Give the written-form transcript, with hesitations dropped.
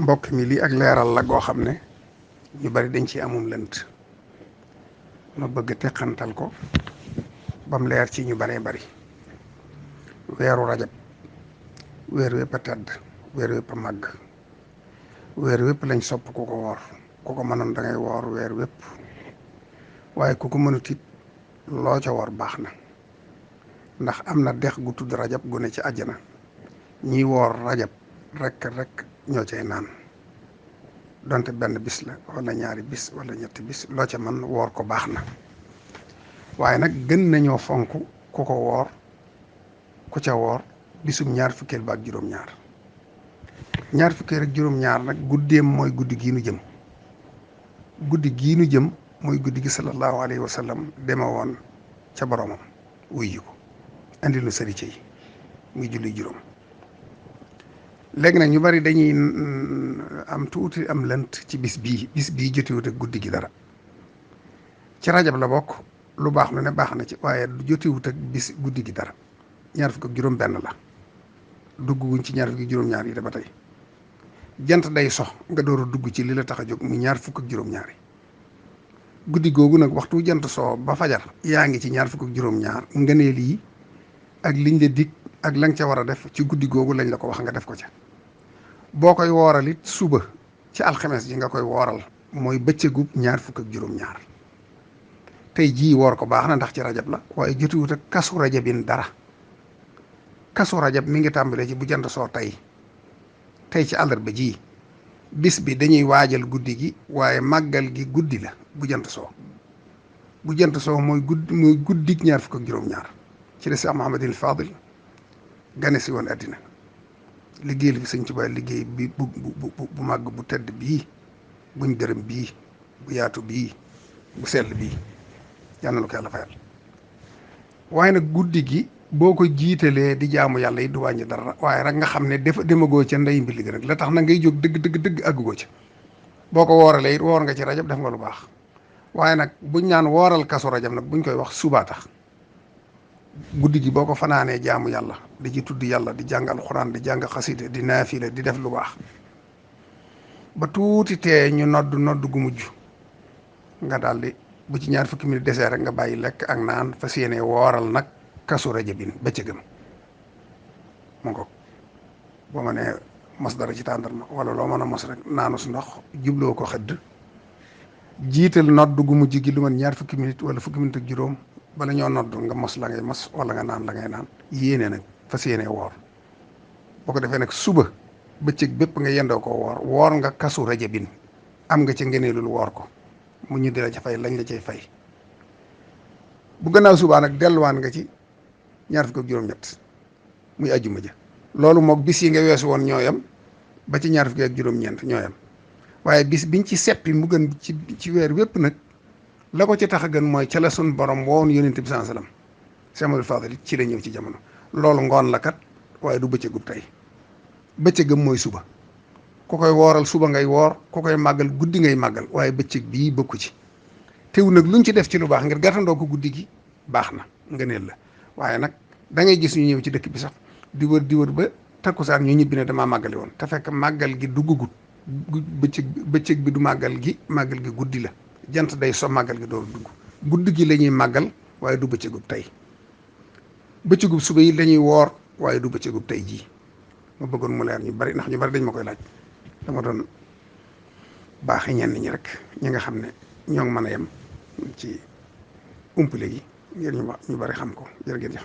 mbokk mi lii ak leeral la goo xam ne ñu bari dañ ci amum lënt ma bëgg teqantal ko bam leer ci ñu baree bari. weeru rajab weer wépp a tedd, weer wépp a màgg, weer wépp lañ sopp ku ko woor. ku ko mënoon da ngay woor weer wépp, waaye ku ko mënut it loo ca woor baax na, ndax am na dex gu tudd rajab gu ne ci àjjana. ñiy woor rajab rek ñoo cay naan, donte benn bis la wala ñaari bis wala ñetti bis loo ca man woor ko baax na. waaye nag gën nañoo fonk ku ko woor, ku ca woor bisum ñaar fukkeel ba ak juróom-ñaar. ñaar fukkeel ak juróom-ñaar nag guddeem mooy guddi gii nu jëm. guddi gii nu jëm mooy guddi gi sallallahu alayhi wa sallam dema woon ca boromam wuy ji ko andi lu sëri ci yi muy julli juróom. léegi nag ñu bari dañuy am tuuti am lënt ci bis bii jotewut ak guddi gi dara. ci rajab la bokk, lu baax lu ne baax na ci, waaye jotewut ak bis guddi gi dara. ñaar fukk ak juróom benn la, dugguñ ci ñaar fukk ak juróom-ñaar yi da ba tey. jant day sox nga door a dugg ci li la tax a jóg mu ñaar fukk ak juróom-ñaar yi. guddi googu nag waxtu jant soo ba fajar yaa ngi ci ñaar fukk ak juróom-ñaar. ngëneel yi ak liñ la dig ak la nga ca war a def ci guddi googu lañ la ko wax nga def ko ca. boo koy wooral it suba ci alxames ji nga koy wooral, mooy bëccëgub ñaar fukk ak juróom-ñaar. tey jii woor ko baax na ndax ci rajab la, waaye jotiwut ak kasu rajabin dara. kasu rajab mi ngi tàmbalee ci bu jant soo tey ci àllarba ji. bis bi dañuy waajal guddi gi, waaye màggal gi guddi la bu jant soo. bu jant soo mooy guddig ñaar fukk ak juróom-ñaar ci la Seex Muhammadul Faadil gane si woon àddina. liggéeyal fi Sëñ Tuubaa liggéey bi bu màgg bu tedd bii, buñ dërëm bii, bu yaatu bii, bu sell bii, yal na lu ko yàlla fayal. waaye nag guddi gi boo ko jiitalee di jaamu yàlla yi du wàññi dara, waaye rek nga xam ne demagoo ca ndey mbili gi nag la tax na ngay jóg dëgg àggugoo ca. boo ko wooralee it woor nga ci rajab, def nga lu baax. waaye nag buñ naan wooral kasu rajab nag buñ koy wax subaa tax. guddi gi boo ko fanaanee jaamu yàlla, di ci tudd yàlla, di jàng alxuraan, di jàng xasida, di naafila, di def lu baax ba tuuti tee ñu nodd gu mujj nga daldi bu ci ñaar fukki minute desee rek nga bàyyi lekk ak naan fas yéene wooral nag kasu rajabin bëccëgam. mu ngoog boo ma nee mos dara ci tàndarma wala loo mën a mos rek naanu su ndox jubloo ko xëdd, jiital nodd gu mujj gi lu man ñaar fukki minute wala fukki minute ak juróom bala ñoo nodd nga mos la ngay mos wala nga naan la ngay naan, yéene nag fas yéene woor. boo ko defee nag suba bëccëg bépp nga yendoo ko woor nga kasu rajabin, am nga ci ngëneelul woor ko, mu ñu di la ca fay lañ la cay fay. bu gannaaw subaa nag delluwaan nga ci ñaar fukk ak juróom-ñett muy ajjuma ja. loolu moog bis yi nga weesu woon ñooyam ba ci ñaar fukki ak juróom-ñeent ñooyam, waaye bis biñ ci seppi mu gën ci weer wépp nag la ko ci tax a gën mooy ca la sun borom woon yonent bi sallallahu alayhi wasallam. Seex Muhammadul Faadil ci la ñëw ci jamono. loolu ngoon la kat, waaye du bëccëgub tey. bëccëgam mooy suba. ku koy wooral suba ngay woor, ku koy màggal guddi ngay màggal, waaye bëccëg bii bokku ci. teew nag luñ ci def ci lu baax ngir gàttandoo ko guddi gi baax na, ngëneel la. waaye nag da ngay gis ñu ñëw ci dëkk bi sax di wër ba takkusaan ñu ñibbi ne damaa màggali woon, te fekk màggal gi duggugut. bëccëg bi du màggal gi guddi la. jant day so màggal gi door dugg. guddi gi la ñuy màggal, waaye du bëccëgub tey. bëccëgub suba yi la ñuy woor, waaye du bëccëgub tey jii. ma bëggoon mu leer ñu bari, ndax ñu bari dañ ma koy laaj. dama doon baaxi ñenn ñi rek ñi nga xam ne ñoo ngi mën a yem ci umpale gi ngir ñu bari xam ko. jërë ngeen jëf.